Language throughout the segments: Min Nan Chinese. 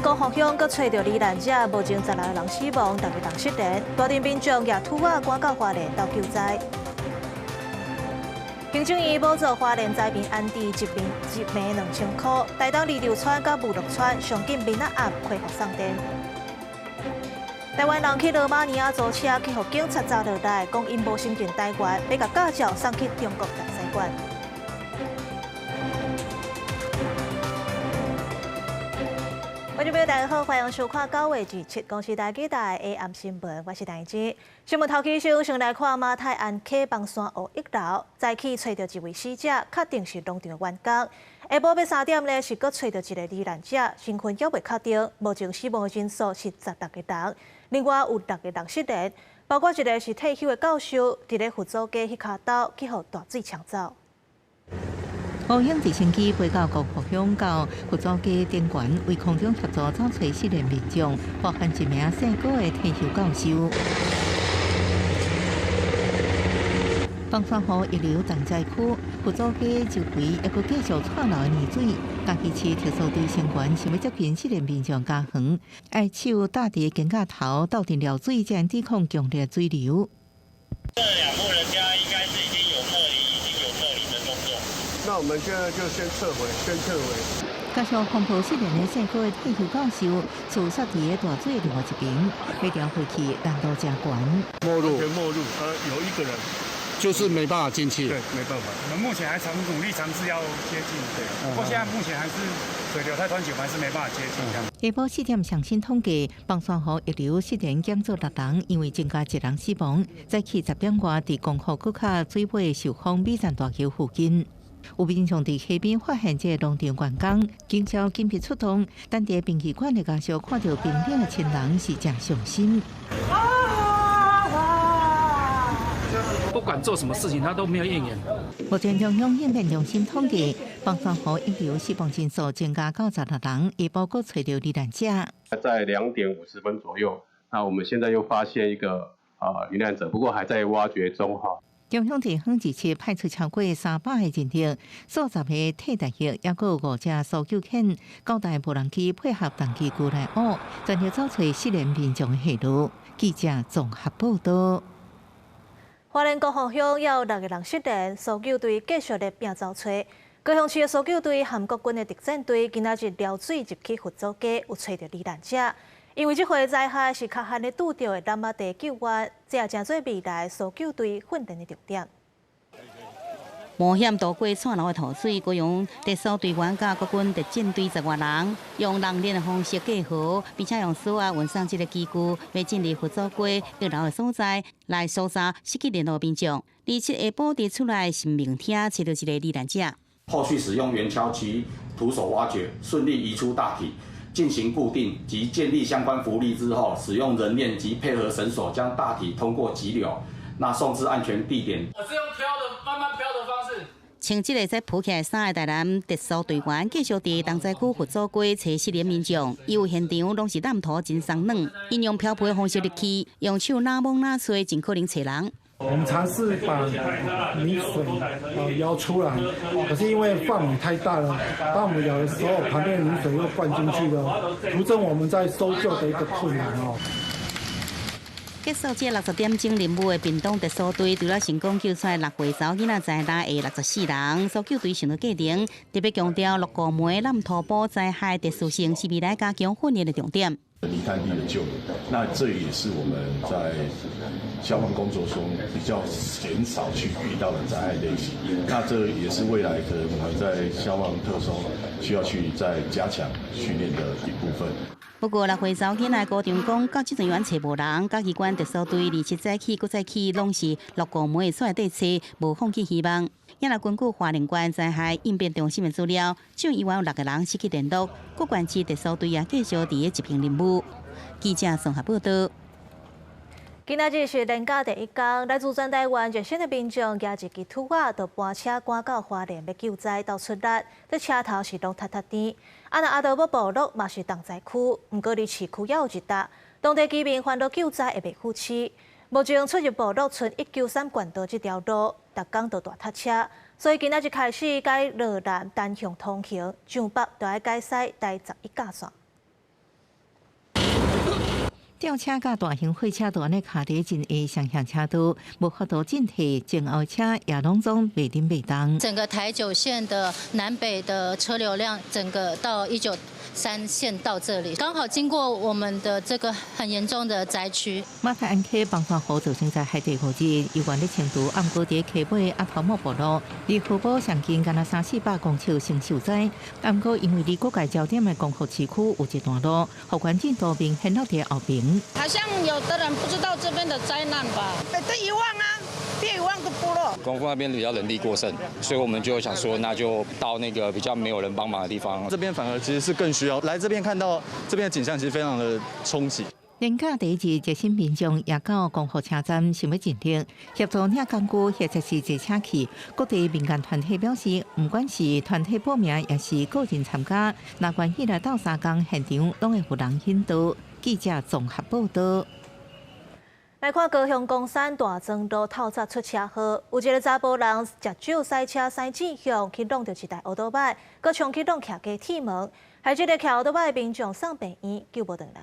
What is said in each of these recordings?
光復鄉閣揣著罹難者，目前16個人死亡，六個人失聯。大陣民眾舉土仔趕到花蓮鬥救災。行政院補助花蓮災民安置一名一暝2000箍。台東二六村佮武樂村上緊明仔暗恢復送電。台灣人去羅馬尼亞租車，去予警察抓落來，講𪜶無承認台灣，欲共駕照送去中國大使館。觀眾朋友，大家好，歡迎收看9月27公視台語台 AM 新聞，我是陳芝。新聞頭起先，先來看馬太鞍溪枋山湖一樓，早起揣著一位死者，確定是農場員工。下晡欲3點咧，是閣揣著一個罹難者，身份猶未確定。目前死亡人數是16個人，另外有六個人失聯，包括一個是退休的教授，佇咧佛祖街彼跤兜去予大水沖走。烏鷹直升機飛到光復鄉到佛祖街頂懸，為空中協助找揣失聯民眾，包含一名姓郭的退休教授。枋山湖溢流重災區，佛祖街周圍猶閣繼續掣流的泥水。嘉義市特搜隊成員想欲接近失聯民眾家園，愛手搭佇肩胛頭鬥陣撩水，才能抵抗強烈水流。這兩戶人家應該是已經有撤離，已經有撤離的動作。那我們現在就先撤回，先撤回。加上風暴失聯的姓郭的退休教授，自殺佇個大水另外一邊，欲調回去難度誠懸。沒入，沒入，有一個人，就是沒辦法進去。對，沒辦法。我們目前還嘗努力嘗試要接近，對。不過現在目前還是水流太湍急，還是沒辦法接近。下晡4點上新統計，枋山湖溢流失聯減做六人，因為增加一人死亡。早起10點外，佇光復閣較水尾壽豐美站大橋附近，有民眾佇溪邊發現這個農場員工，警消緊急出動，等佇殯儀館的家屬看著冰冷的親人是誠傷心。不管做什麼事情，他都沒有怨言。目前中央應變中心統計，枋山湖溢流死亡人數增加到16人，下晡閣揣著罹難者。在2點50分左右，那我們現在又發現一個罹難者，不過還在挖掘中哈。中央地方自治派出超過300個人力，數十個替代役，猶閣有五隻搜救犬，九台無人機配合同機具來挖，全力找揣失聯民眾的下落。記者綜合報道。花蓮光復鄉有六個人失聯，搜救隊繼續咧拼走揣。高雄市的搜救隊和國軍的特戰隊今仔日撩水入去佛祖街，有揣著罹難者。因為這回災害是較罕咧拄著的湳仔地救援，這也成做未來搜救隊訓練的重點。冒險渡過掣流的塗水，高雄特搜隊員佮國軍特戰隊10外人，用人鏈的方式過河，並且用索仔運送這个機具，欲進入佛祖街溢流的所在來搜查失去聯絡民眾。27下晡佇厝內神明廳揣著一个罹難者。後續使用圓鍬及徒手挖掘，順利移出大體，進行固定及建立相關浮力之後，使用人鏈及配合繩索將大體通過急流，那送至安全地點。我是用飄的，慢慢飄的方式。穿這个使浮起來衫的台南特搜隊員，繼續佇重災區佛祖街揣失聯民眾。因為現場攏是湳土真鬆軟，𪜶用漂浮的方式入去，用手哪摸哪揣，盡可能揣人。我們嘗試把泥水舀出來，可是因為範圍太大了，當我們舀的時候，旁邊泥水又灌進去了，徒增我們在搜救的一個困難哦。結束這60點鐘任務的屏東特搜隊，除了成功救出6歲查某囡仔在內的64人，搜救隊想到過程，特別強調鹿谷梅湳土坡災害特殊性是未來加強訓練的重點。泥灘地的救援，那這也是我們在消防工作中比較鮮少去遇到的災害類型。那這也是未來可能我們在消防特搜需要去再加強訓練的一部分。不過，6歲查某囡仔高長講，到這陣猶揣無人，嘉義縣特搜隊27早起、閣再起，攏是鹿谷梅出來底揣，無放棄希望。也若根據花蓮縣災害應變中心的資料，總猶原有六個人失去聯絡。各縣市特搜隊也繼續佇咧執行任務。記者綜合報道。今仔日是連假第一工，來自全台灣熱心的民眾舉一支土仔，就搬車趕到花蓮欲救災鬥出力。這車頭是攏塌塌甜。啊，若阿德堡部落嘛是重災區，毋過離市區猶有一搭，當地居民煩惱救災會袂赴市。目前出入部落賰193縣道這條路，逐工都大塞車，所以今仔日開始改羅南單向通行，上北就愛改駛台11甲線。吊車佮大型貨車都按呢卡佇真狹雙向車道，無法度進退，前後車也攏總袂振袂動。整個台九線的南北的車流量，整個到193線到這裡，剛好經過我們的這個很嚴重的災區。馬太鞍溪崩山河造成災害第五日，猶原咧清除，毋過佇溪尾阿頭目部落，離河埔上近干焦三四百公尺，先受災。毋過因為離各界焦點的光復市區有一段路，復原進度明顯落佇後邊。好像有的人不知道這邊的災難吧？對，一萬啊，變一萬個部落。光復那邊比較人力過剩，所以我們就想說，那就到那個比較沒有人幫忙的地方。這邊反而其實是更需要來這邊看到這邊的景象，其實非常的衝擊。連假第一日，熱心民眾也到光復車站想欲盡力協助領工具，或者是坐車去。各地民間團體表示，毋管是團體報名，抑是個人參加，若願意來鬥相共，現場攏會有人引導。記者綜合報道。來看高雄岡山大莊路透早出車禍，有一个查埔人食酒駛車駛正向去挵著一台歐多擺，閣衝去挵徛家鐵門，害這个騎歐多擺的民眾送病院救無轉來。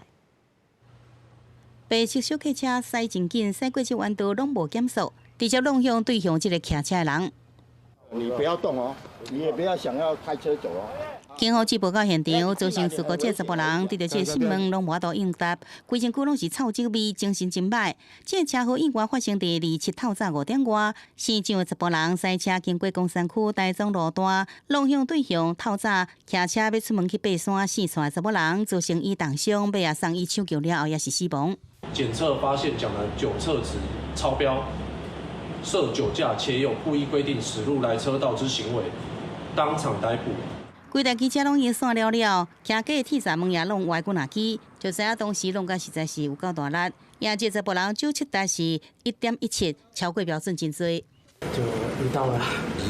白色小客車駛真緊，駛過這彎道攏無減速，直接挵向對向這个騎車的人。你不要動哦，你也不要想要開車走哦。警方接報到現場，造成事故這查埔人對著這个訊問攏無法度應答，規身軀攏是臭酒味，精神真䆀。這个車禍意外發生佇27透早5點外，姓張的查埔人駛車經過岡山區大莊路段，挵向對向透早騎車欲出門去爬山，四川的查某人造成伊重傷，尾仔送醫搶救了後也是死亡。檢測發現蔣男酒測值超標，涉酒駕且有故意規定駛入來車道之行為，當場逮捕。規台機車攏已經散了了，騎過的鐵閘門也攏歪幾若支，就知影當時挵甲實在是有夠大力。也這查埔人酒測值是1.17，超過標準真濟。就遇到了，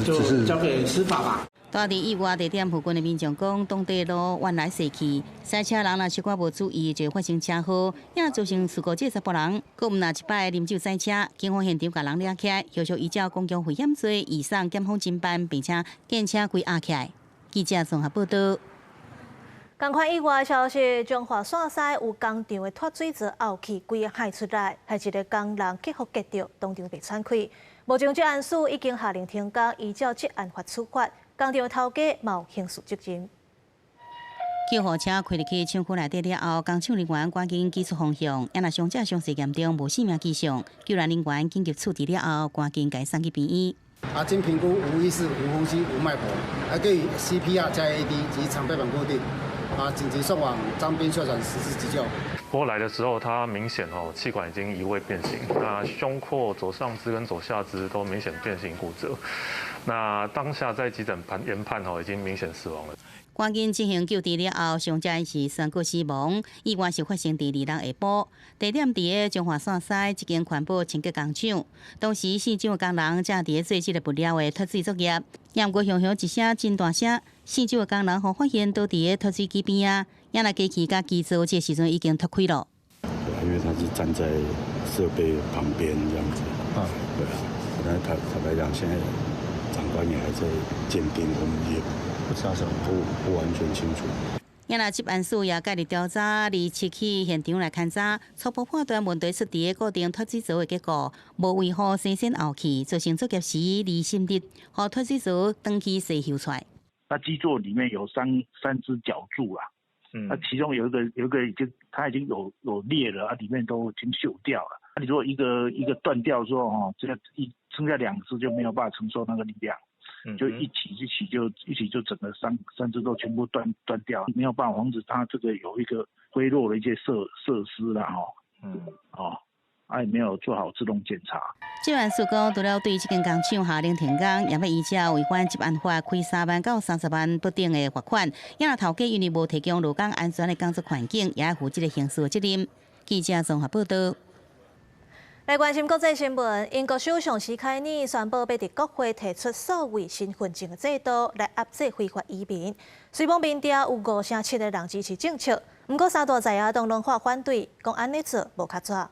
就交給司法吧。住佇意外地點附近的民眾講，當地路彎來踅去，駛車人若小可無注意，就會發生車禍，也造成事故這查埔人，閣毋若一擺啉酒駛車，警方現場共人掠起來，後續依照公共危險罪移送檢方偵辦，並且檢車歸押起來。記者綜合報道。仝款意外消息，彰化線西有工廠的脫水槽漚去，規个海出來，害一个工人去予結著，當場袂喘氣。目前職安署已經下令停工，依照職安法處罰，工廠頭家嘛有刑事責任。救護車開入去廠區內底了後，工廠人員趕緊指出方向，也若傷者傷勢嚴重，無性命跡象，救援人員緊急處置了後，趕緊共伊送去病院。啊，經評估無意識、無呼吸、無脈搏，還給予 CPR 加 AED 及長背板固定，啊，緊急送往彰濱秀傳實施急救。過來的時候，他明顯哦氣管已經移位變形，那胸廓左上肢跟左下肢都明顯變形骨折。那當下在急診判研判哦，已經明顯死亡了。趕緊進行救治了後，傷者是宣告死亡。意外是發生佇26下晡，地點佇个彰化線西一間環保清潔工廠。當時姓張的工人正佇咧做這个物料的脫水作業，毋過響響一聲真大聲，姓張的工人予發現倒佇个脫水機邊仔，也若機器佮機槽這時陣已經脫開了。對，因為他是站在設備旁邊這樣子。啊，對啊，但是坦白講，現在長官也還在鑑定，我們也不知道什麼，不完全清楚。也若職安署也介入調查，27去現場來勘查，初步判斷問題出佇个固定脫水槽的結構，無維護生鮮後期，造成作業時離心力，予脫水槽長期洩漏出來。那基座裡面有三支腳柱啊，那其中有一個已經它已經有裂了，啊，裡面都已經鏽掉了。那你如果一個一個斷掉之後，哈，這個一剩下兩支就沒有辦法承受那個力量。就一起一起就一起就整個三支都全部斷掉，沒有辦法防止它這個有一個灰落的一些設施啦，吼，哦，啊也沒有做好自動檢查。職安署講，除了對這間工廠下令停工，也欲依照違反職安法開3萬到30萬不等的罰款。也若頭家因為無提供勞工安全的工作環境，也愛負這个刑事責任。記者綜合報道。來關心國際新聞，英國首相施凱爾宣布，欲佇國會提出數位身份證的制度來壓制非法移民。雖罔民調有5成7的人支持政策，毋過三大在野黨攏發反對，講按呢做無較紙。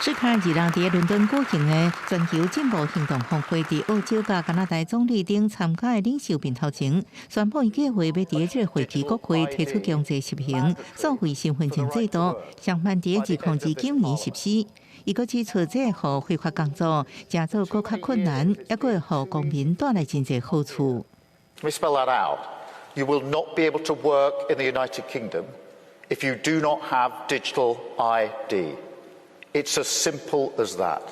史卡爾人佇倫敦舉行的全球進步行動峰會，佇澳洲佮加拿大總理等參加的領袖面頭前，宣布伊計劃欲佇這個會期國會提出強制實行數位身份證制度，上限佇2029年實施。伊閣指出，這會予非法工作誠做閣較困難，抑閣會予公民帶來真濟好處。 Let me spell that out. You will not be able to work in the United Kingdom if you do not have digital ID. It's as simple as that.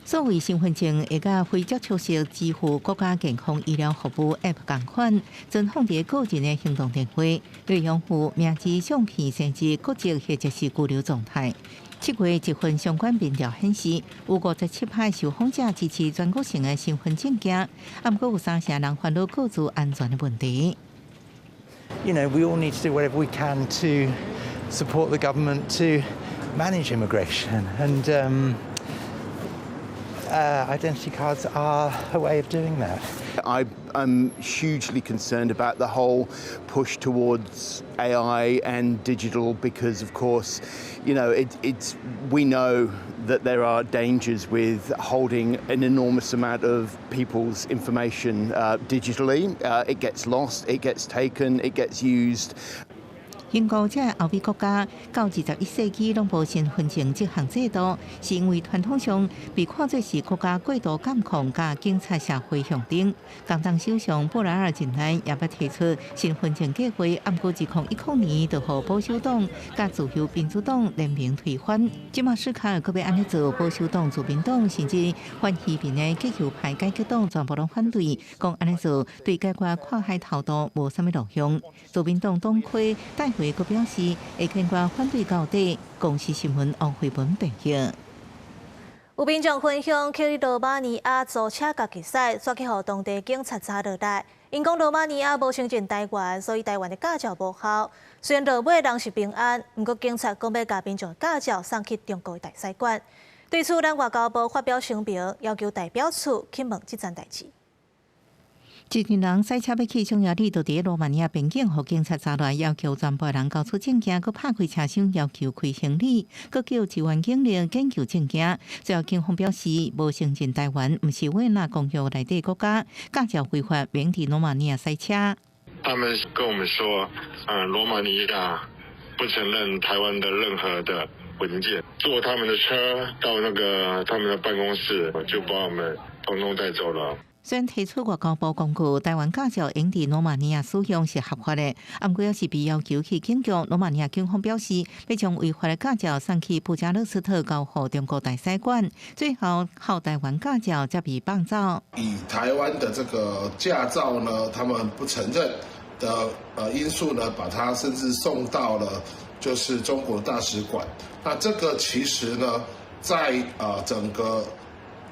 數位身份證會佮非接觸式支付國家健康醫療服務 App 仝款，存放佇個人的行動電話，對用戶名字、相片、生日、國籍或者是居留狀態。7月一份相關民調顯示，有57%受訪者支持全國性的身份證件，啊，毋過有三成人煩惱個資安全的問題。 We all need to do whatever we can to support the government to manage immigration, and identity cards are a way of doing that. I am hugely concerned about the whole push towards AI and digital because, of course, we know that there are dangers with holding an enormous amount of people's information digitally. It gets lost, it gets taken, it gets used. 英國這歐美國家到21世紀攏無身份證這項制度，是因為傳統上被看做是國家過度監控佮警察社會象徵。工黨首相布萊爾近來也捌提出身份證計劃，毋過2010年就予保守黨佮自由民主黨聯名推翻。這馬史卡爾閣欲按呢做，保守黨、自民黨甚至反移民的極右派改革黨全部攏反對，講按呢做對解決跨海偷渡無啥物路用。自民黨黨魁戴維閣表示，會堅決反對到底。公視新聞王慧文編譯。有民眾分享去羅馬尼亞租車共己駛，煞去予當地警察查落來。𪜶講羅馬尼亞無承認台灣，所以台灣的駕照無效。雖然落尾人是平安，毋過警察講欲共民眾駕照送去中國的大使館。對此，咱外交部發表聲明，要求代表處去問這層代誌。一群人駛車欲去匈牙利，就佇羅馬尼亞邊境，予警察查來，要求全部人交出證件，閣拍開車廂要求開行李，閣叫支援警力研究證件。最後警方表示，無承認台灣，毋是維也納公約內底國家，駕照違法，免佇羅馬尼亞駛車。他們跟我們說，羅馬尼亞不承認台灣的任何的文件，坐他們的車到那個他們的辦公室，就把我們統統帶走了。雖然提出外交部公告，台灣駕照用佇羅馬尼亞使用是合法的，毋過猶是被要求去警局。羅馬尼亞警方表示，欲將違法的駕照送去布加勒斯特交予中國大使館，最後予台灣駕照才被放走。以台灣的這個駕照呢，他們不承認的因素呢，把它甚至送到了就是中國大使館。那這個其實呢，在整個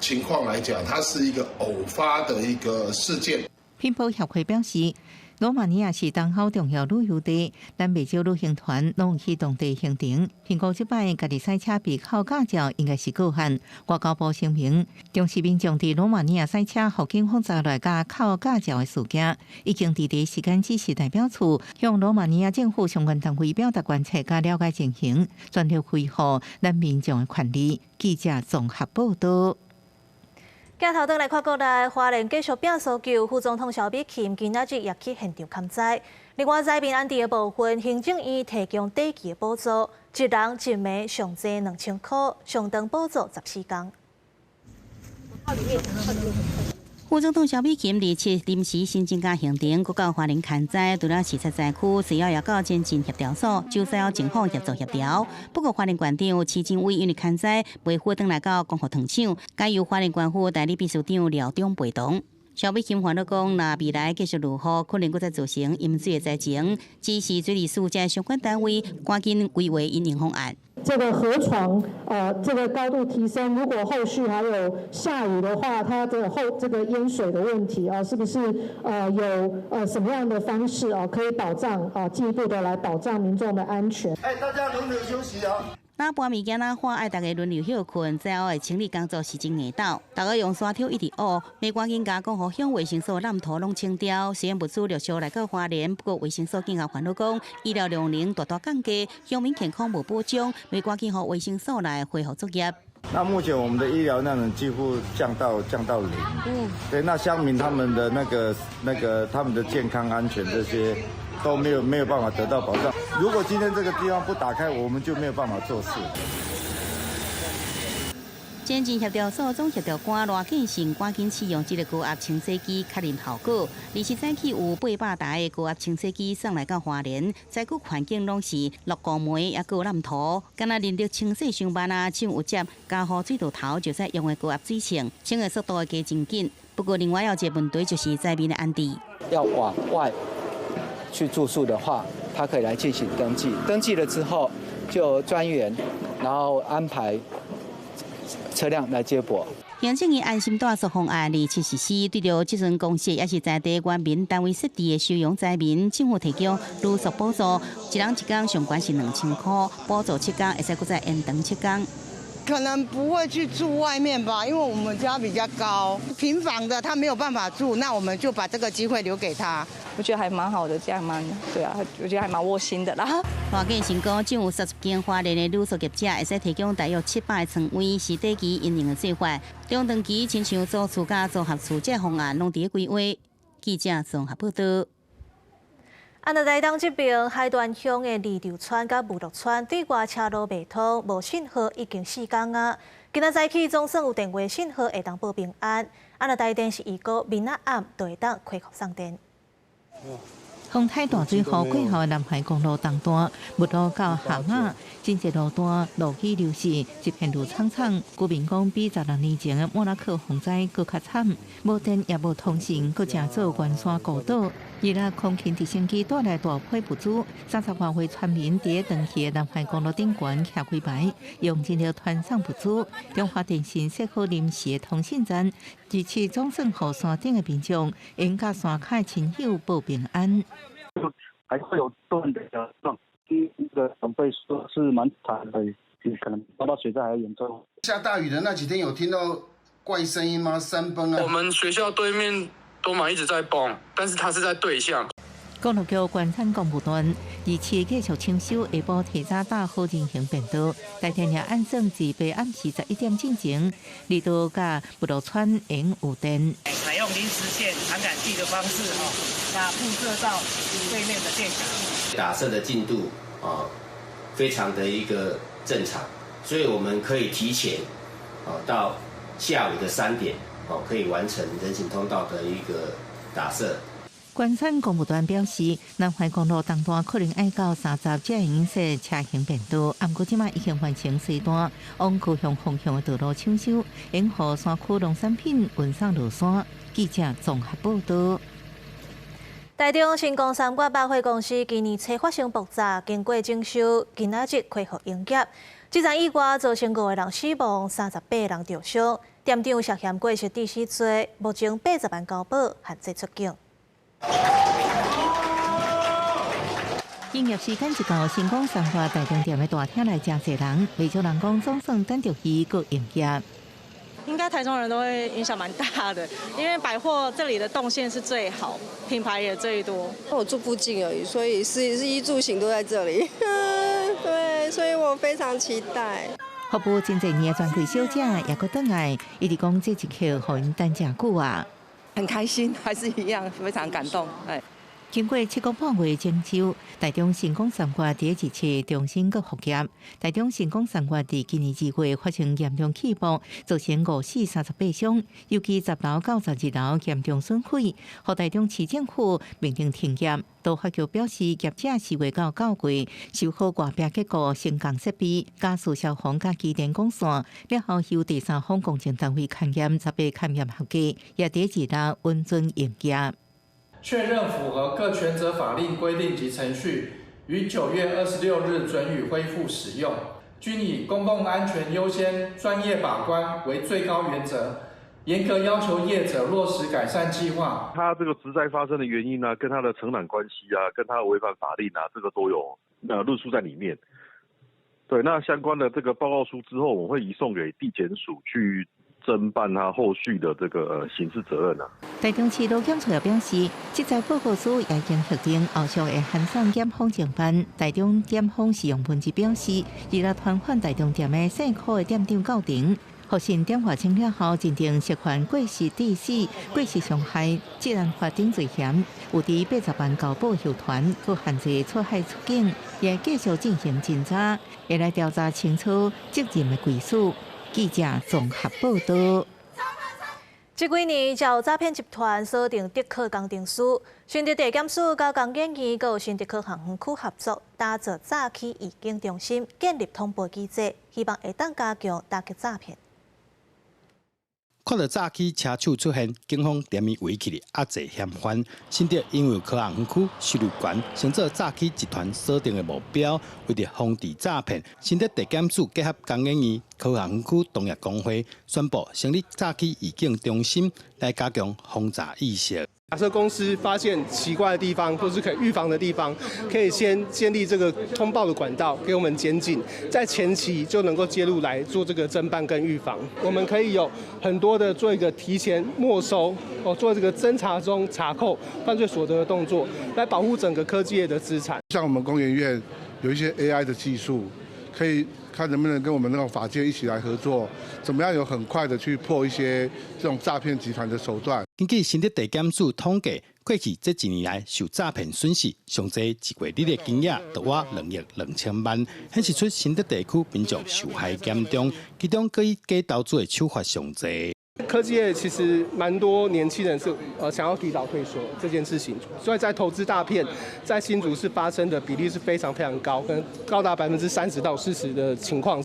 情況來講，它是一個偶發的一個事件。品保協會表示，羅馬尼亞是東歐重要旅遊地，咱袂少旅行團攏有去當地行程。評估這擺家己駛車被扣駕照，應該是個案。外交部聲明，重視民眾佇羅馬尼亞駛車，予警方查來佮扣駕照的事件，已經佇第一時間指示代表處向羅馬尼亞政府相關單位表達關切佮了解情形，全力維護咱民眾的權利。記者綜合報道。鏡頭轉來看國內，花蓮繼續拼搜救，副總統蕭美琴今仔日也去現場勘災。另外，災民安置的部分，行政院提供短期的補助，一人一暝上濟2000箍，相當補助14工。副總統蕭美琴27臨時新增加行程，閣到花蓮勘災，除了視察災區，隨後也到前進協調所，就需要政府協助協調。不過，花蓮縣長徐榛蔚因為勘災袂赴轉來到光復糖廠，改由花蓮縣府代理秘書長廖中陪同。蕭美琴煩惱講，若未來繼續落雨，可能閣再造成淹水的災情，指示水利署這相關單位趕緊規劃因應方案。這個河床，這個高度提升，如果後續還有下雨的話，它的後這個淹水的問題啊，是不是有什麼樣的方式啊，可以保障啊進一步的來保障民眾的安全？哎，大家輪流休息啊！若搬物件若喊愛逐家輪流歇睏，最後的清理工作是真硬鬥。逐家用沙抽一直挖，欲趕緊共光復鄉衛生所濫土攏清掉。雖然物資陸續來到花蓮，不過衛生所警告煩惱講，醫療量能大大降低，鄉民健康無保障，欲趕緊予衛生所來恢復作業。那目前我們的醫療量能幾乎降到零。對，那鄉民他們的那個他們的健康安全這些都沒有辦法得到保障。如果今天這個地方不打開，我們就沒有辦法做事。前進協調所總協調官賴建成趕緊試用這个高壓清洗機確認效果。二十早起有800台的高壓清洗機送來到花蓮，災區環境攏是鹿膏煤抑閣爛塗，敢若人力清洗傷慢啊，像有接加雨水道頭就使用的高壓水槍，清的速度會加真緊。不過另外有一個問題就是災民的安置。要往外去住宿的話，他可以來進行登記，登記了之後就專員，然後安排車輛來接駁。行政院安心住宿方案二七實施，對著這陣公設抑是在地原民單位設置的收容災民，政府提供旅宿補助，一人一工上懸是2000塊，補助7工，會使閣再延長7工。可能不會去住外面吧，因為我們家比較高，平房的他沒有辦法住，那我們就把這個機會留給他。我覺得還蠻好的，這樣蠻對啊，我覺得還蠻窩心的啦。賴建成講，政府30間花蓮的旅宿業者會使提供大約700個床位，是短期因應的做法。中長期親像租厝佮組合厝這方案，攏佇咧規劃。記者綜合報道。啊，那台東這邊海端鄉的離島村佮武樂村對外車路袂通，無信號已經4工啊。今仔早起總算有電話信號會當報平安。啊，若台電是預估明仔暗就會當恢復送電。風台大水雨過後，南海公路東段木路到下馬，真濟路段落雨流失，一片綠蒼蒼。居民講，比16年前的莫拉克洪災閣較慘，無電也無通訊，閣成做懸山孤島。伊拉空勤直升機帶來大批物資，30外位村民佇咧斷去的南海公路頂懸徛幾排，用人力傳送物資。中華電信設好臨時的通信站，支持總算予山頂的民眾，會佮山跤的親友報平安。就還會有斷的狀，第一個長輩說是蠻慘的，可能遭到水災還嚴重。下大雨的那幾天有聽到怪聲音嗎？山崩啊！我們學校對面都嘛一直在崩，但是它是在對向。公路局關山公務段，二期繼續搶修，下晡提早搭好人行便道。台電也按算佇白暗時11點進前，離島佮木鹿村會有電。採用臨時線傳感器的方式，哈，那布設到對面的電線。打設的進度啊，非常的一個正常，所以我們可以提前啊到下午的3點，哦，可以完成人行通道的一個打設。關山公務段表示，南環公路東段可能愛到30才會用設車行便道，毋過這馬已經完成西段往高雄方向的道路搶修，會予山區農產品運送落山。記者綜合報道。台中新光三越百貨公司今年初發生爆炸，經過整修，今仔日恢復營業。這場意外造成5個人死亡，38人受傷。店長涉嫌過失致死罪，目前80萬交保，限制出境。營業時間一到，新光三越台中店的大廳內誠濟人，袂少人講總算等著伊閣營業。應該台中人都會影響蠻大的，因為百貨這裡的動線是最好，品牌也最多。我住附近而已，所以是衣住行都在這裡。對，所以我非常期待。服務真濟年的專櫃小姐也閣轉來，伊直講這一刻予𪜶等誠久啊。很開心，還是一樣非常感動。哎，經過7個半月整修，台中新光三越佇二七重新閣復業。台中新光三越佇今年2月發生嚴重氣爆，造成5死38傷，尤其10樓到12樓嚴重損毀，予台中市政府命令停業。都發局表示，業者4月到9月修好外壁結構、升降設備、加速消防佮機電管線，了後由第三方工程單位勘驗，18勘驗合格，也佇2日穩準營業。確認符合各權責法令規定及程序，於9月26日准予恢復使用，均以公共安全優先、專業把關為最高原則，嚴格要求業者落實改善計劃。他這個職災發生的原因呢，跟他的承攬關係啊，跟他違反法令啊，這個都有論述在裡面。對，那相關的這個報告書之後，我會移送給地檢署去偵辦他後續的這個刑事責任啊。台中市勞檢處也表示，這則報告書也已經核定，後續會函送檢方偵辦。台中檢方是用文字表示，二六傳喚台中店的姓柯的店長到庭，予訊電話清了後，認定涉犯過失致死、過失傷害、治安法等罪嫌，有佇80萬交保候傳，閣限制出海出境，也繼續進行偵查，會來調查清楚責任的歸屬。記者綜合報道。這幾年，就有詐騙集團鎖定竹科工程師，新竹地檢署佮工研院閣有新竹科學園區合作，打造詐欺預警中心，建立通報機制，希望會當加強打擊詐騙。看著詐欺車手出現，警方連伊圍起來壓制嫌犯。新竹因為科學園區受理懸，成做詐欺集團鎖定的目標，為著防治詐騙，新竹地檢署結合工研院、科學園區同業公會，宣布成立詐欺預警中心，來加強防詐意識。假設公司發現奇怪的地方，或是可以預防的地方，可以先建立這個通報的管道，給我們檢警，在前期就能夠介入來做這個偵辦跟預防。我們可以有很多的做一個提前沒收，哦，做這個偵查中查扣犯罪所得的動作，來保護整個科技業的資產。像我們工研院有一些 AI 的技術，可以看能不能跟我們那個法界一起來合作，怎麼樣有很快的去破一些這種詐騙集團的手段。根據新竹地檢署統計，過去這一年來受詐騙損失上濟一月日的金額，就倚2億2千萬，顯示出新竹地區民眾受害嚴重，其中閣以假投資的手法上濟。科技業其實蠻多年輕人是想要提早退休這件事情，所以在投資大騙在新竹市發生的比例是非常非常高，可能高達30%到40%的情況。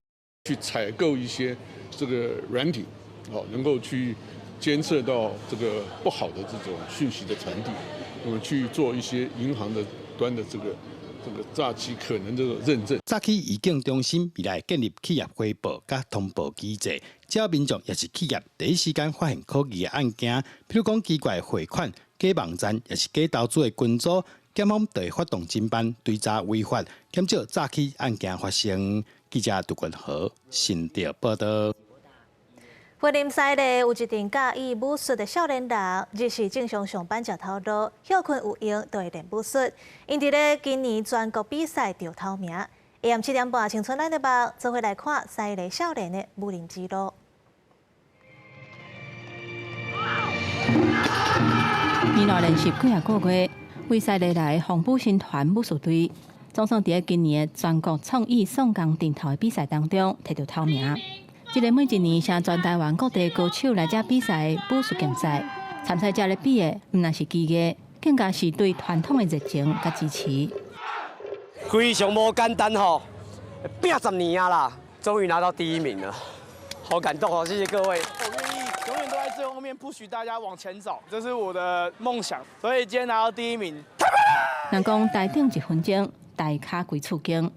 去採購一些這個軟體，哦，能夠去監測到這個不好的這種訊息的傳遞，那麼去做一些銀行的端的這個詐欺可能這個認證。詐欺預警中心未來建立企業回報佮通報機制，只要民眾抑是企業第一時間發現可疑的案件，比如講奇怪匯款、假網站，抑是假投資的群組，檢方就會發動偵辦追查違法，減少詐欺案件發生。記者杜君豪新竹報道。雲林西麗有一陣佮意武術的少年人，日時正常上班食頭路，歇睏有閒就會練武術。𪜶佇咧今年全國比賽著頭名。下暗7點半，青春咱的夢，做伙來看西麗少年的武林之路。連續練習幾仔個月，為西麗來的洪武新團武術隊，總算佇咧今年的全國創意宋江陣頭的比賽當中摕著頭名。這个每一年向全台灣各地高手來遮比賽的武術競賽，參賽者咧比的毋但是技藝，更加是對傳統的熱情佮支持。非常無簡單吼，拼10年啊啦，終於拿到第一名了，好感動哦！謝謝各位。我願意永遠都在最後面，不許大家往前走，這是我的夢想。所以今天拿到第一名，太棒了！人講台頂一分鐘，台跤規厝間，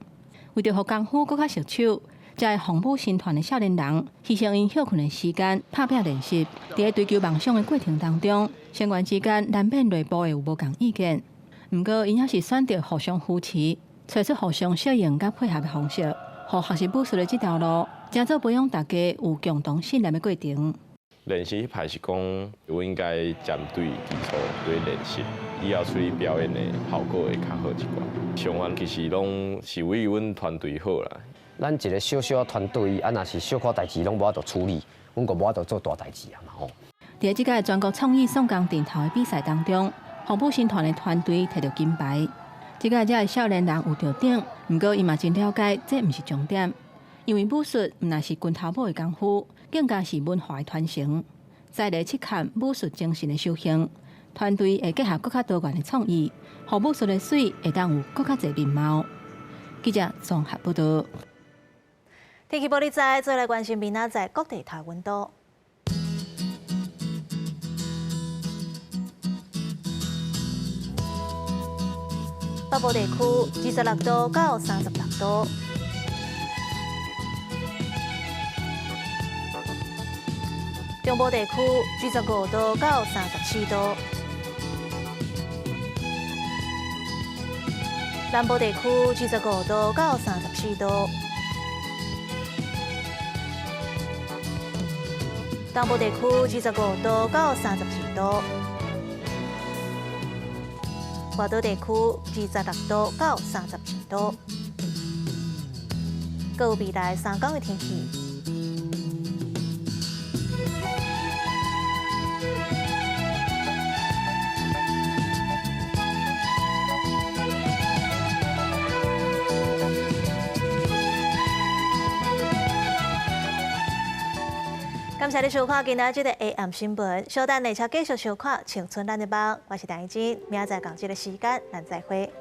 為著予功夫閣較熟手。這个洪武新團的少年人犧牲𪜶歇睏的時間，拍拚練習。佇咧追求夢想的過程當中，成員之間難免內部會有無仝意見。毋過，𪜶猶是選擇互相扶持，揣出互相適應佮配合的方式，予學習武術的這條路，成做培養大家有共同信念的過程。練習彼擺是講，我應該針對基礎來練習，以後出去表演的效果會較好一寡。相反，其實攏是為阮團隊好啦。咱一个小小團隊，啊，若是小可代誌攏無法度處理，阮閣無法度做大代誌啊嘛吼。佇這屆全國創意宋江陣頭的比賽當中，洪武新團的團隊摕著金牌。這屆這个少年人有著獎，毋過伊嘛真了解，這毋是終點，因為武術毋但是拳頭母的功夫，更加是文化的傳承。再來七坎武術精神的修行，團隊會結合閣較多元的創意，予武術的媠會當有閣較濟面貌。記者綜合報道。天氣報你知，做來關心明仔載各地頭溫度。北部地區26度到36度。中部地區25度到34度。南部地區25度到34度。东部地区25度到32度，外岛地区26度到32度。阁有未来3天的天气。感謝你收看今仔這个 AM 新聞，小等下車繼續收看《青春咱的夢》，我是陳怡靜，明仔載仝這个時間，咱再會。